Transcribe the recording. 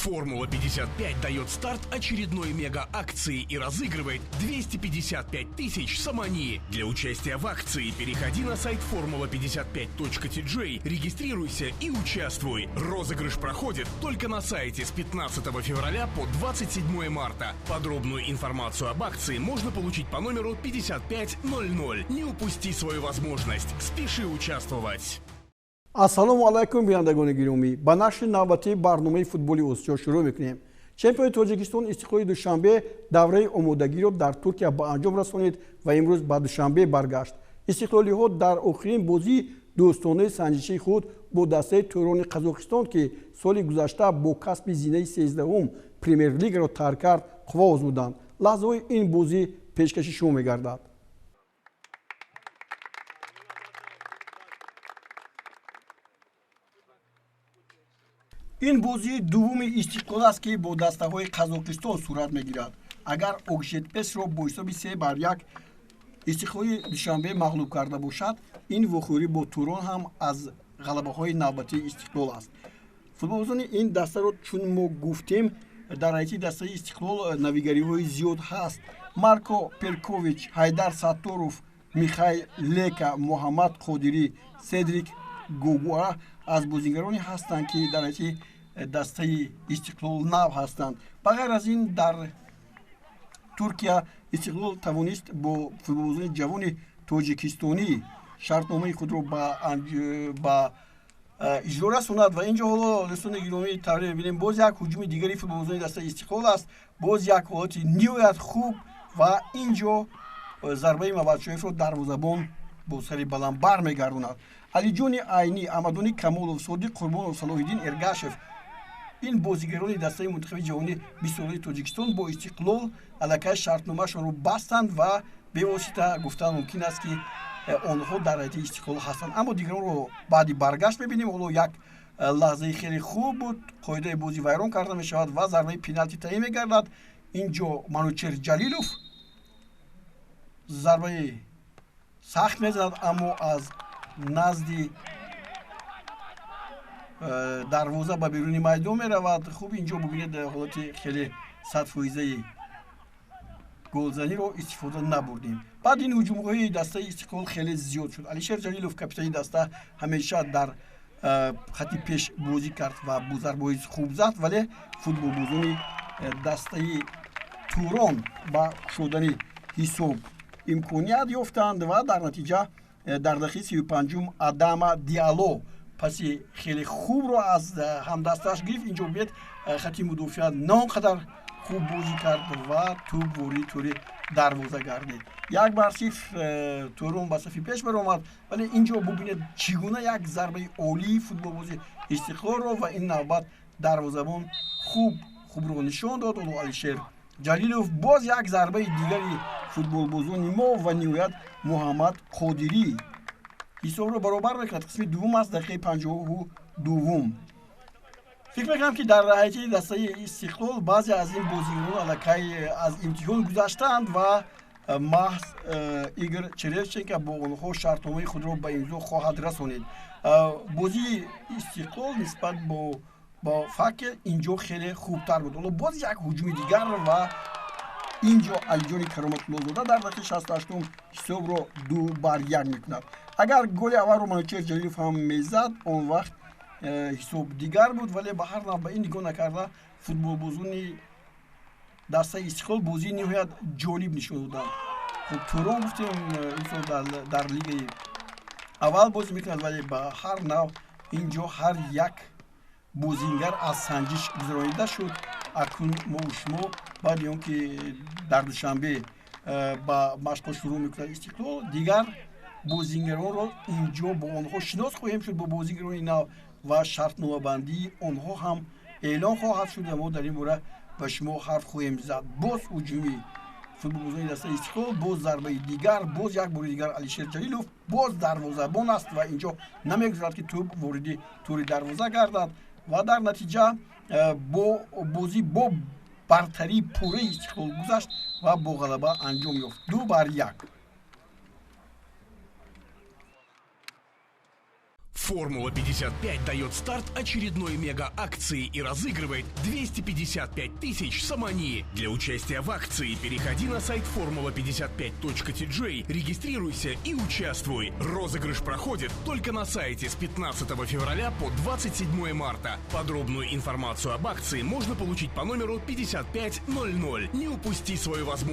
Формула-55 дает старт очередной мега-акции и разыгрывает 255 тысяч сомони. Для участия в акции переходи на сайт formula55.tj, регистрируйся и участвуй. Розыгрыш проходит только на сайте с 15 февраля по 27 марта. Подробную информацию об акции можно получить по номеру 5500. Не упусти свою возможность. Спеши участвовать. Ассалому алайкум, бинандагони гиромӣ. Ба нашри навбатии барномаи футболи Осиё шурӯъ мекунем. Чемпиони Тоҷикистон Истиқлоли Душанбе давраи омодагиро дар Туркия ба анҷом расонид ва имрӯз ба Душанбе баргашт. Истиқлолиҳо дар охирин бозии дӯстонаи санҷишии худ бо дастаи Турони Қазоқистон, ки соли гузашта бо касби зинаи 13-ум Премер-лигаро тарк кард, қувва озмуданд. Лаҳзаҳои ин бозӣ пешкаши шумо мегардад. Ин бозии дуввуми Истиқлол аст, ки бо дастаҳои Қазоқистон сурат мегирад. Агар Окжетпесро бо ҳисоби 3-1 Истиқлоли Душанбе мағлуб карда бошад, ин вохӯрӣ бо Турон ҳам аз ғалабаҳои навбатии Истиқлол аст. Футболбозони ин дастаро, чун мо гуфтем, дар ҳайати дастаи Истиқлол навигариҳои зиёд ҳаст. Марко Перкович, Ҳайдар Сатторов, Михаил Лека, Муҳаммад Қодирӣ, Седрик Гогуа аз бозигароне ҳастанд, ки дар ҳайати дастаи Истиқлол нав ҳастанд. Ба ғайр аз ин, дар Туркия Истиқлол тавонист бо футболбозони ҷавони тоҷикистонӣ шартномаи худро ба иҷро расонад. Ва инҷо ҳоло, дӯстони гиромӣ, тавре мебинем, боз як ҳуҷуми дигари футболбозони дастаи Истиқлол аст. Боз як ҳолати ниҳоят хуб ва инҷо зарбаи Мабадшоевро дарвозабон бо сари баланд бармегардонад. Алиҷони Айнӣ, Аҳмадони Камолов, Содиқ Қурбонов, Салоҳиддин Эргашев — ин бозигарони дастаи мунтахаби ҷавони бистсолаи Тоҷикистон бо Истиқлол аллакай шартномаашонро бастанд ва бевосита гуфтан мумкин аст, ки онҳо дар ҳайати Истиқлол ҳастанд. Аммо дигаронро баъди баргашт мебинем. Ҳоло як лаҳзаи хеле хуб буд, қоидаи бозӣ вайрон карда мешавад ва зарбаи пеналти таъин мегардад. Инҷо Манучер Ҷалилов зарбаи сахт мезанад, аммо аз назди дарвоза ба беруни майдон меравад. Хуб, инҷо бубинед, ҳолати хеле садфоизаи голзаниро истифода набурдем. Баъд ин ҳуҷумҳои дастаи Истиқлол хеле зиёд шуд. Алишер Ҷалилов, капитани даста, ҳамеша дар хати пеш бозӣ кард ва бо зарбаҳои хуб зад, вале футболбозони дастаи Турон ба кушодани ҳисоб имконият ёфтанд ва дар натиҷа дар дақиқаи 35-ум Адама Диало паси хеле хубро аз ҳамдастааш гирифт. Инҷо бибинед, хати мудофиа на он қадар хуб бозӣ кард ва тӯб вориди тӯри дарвоза гардид. 1-0 Турон ба сафи пеш баромад. Вале инҷо бубинед, чӣ гуна як зарбаи олии футболбози Истиқлолро ва ин навбат дарвозабон хуб хубро нишон дод. Оло Алишер Ҷалилов, боз як зарбаи дигари футболбозони мо ва ниҳоят Муҳаммад Қодирӣ ҳисобро баробар мекунад. Қисми дуввум аст, дақиқаи 52-ум. Фикр мекунам, ки дар ҳайати дастаи Истиқлол баъзе аз ин бозигарон аллакай аз имтиҳон гузаштаанд ва маҳз Игор Черевченко бо онҳо шартномаи худро ба имзо хоҳад расонид. Бозии Истиқлол нисбат бо Факел инҷо хеле хубтар буд. Ҳоло боз як ҳуҷуми дигар ва инҷо Алиҷони Кароматуллозода дар дақиқаи 68-ум ҳисобро 2-1 мекунад. Агар голи аввалро Манучер Ҷалилов ҳам мезад, он вақт ҳисоб дигар буд. Вале ба ҳар нав, ба ин нигоҳ накарда, футболбозони дастаи Истиқлол бозии ниҳоят ҷолиб нишон доданд. Хуб, Турон, гуфтем, имсол дар лигаи аввал бозӣ мекунад, вале ба ҳар нав инҷо ҳар як бозингар аз санҷиш гузаронида шуд. Акнун мо шумо баъди он ки дар Душанбе ба машқҳо шурӯъ мекунад Истиқлол, дигар бозингаронро инҷо бо онҳо шинос хоҳем шуд, бо бозигарони нав, ва шартномабандии онҳо ҳам эълон хоҳад шуд ва мо дар ин бора ба шумо ҳарф хоҳем зад. Боз ҳуҷуми футболбозони дастаи Истиқлол, боз зарбаи дигар, боз як бори дигар Алишер Ҷалилов, боз дарвозабон аст ва инҷо намегузарад, ки тӯб вориди тӯри дарвоза гардад. Ва дар натиҷа бо бозӣ бо бартарии пурраи Истиқлол гузашт ва бо ғалаба анҷом ёфт, 2-1. Формула 55 дает старт очередной мега-акции и разыгрывает 255 тысяч сомони. Для участия в акции переходи на сайт formula55.tj, регистрируйся и участвуй. Розыгрыш проходит только на сайте с 15 февраля по 27 марта. Подробную информацию об акции можно получить по номеру 5500. Не упусти свою возможность.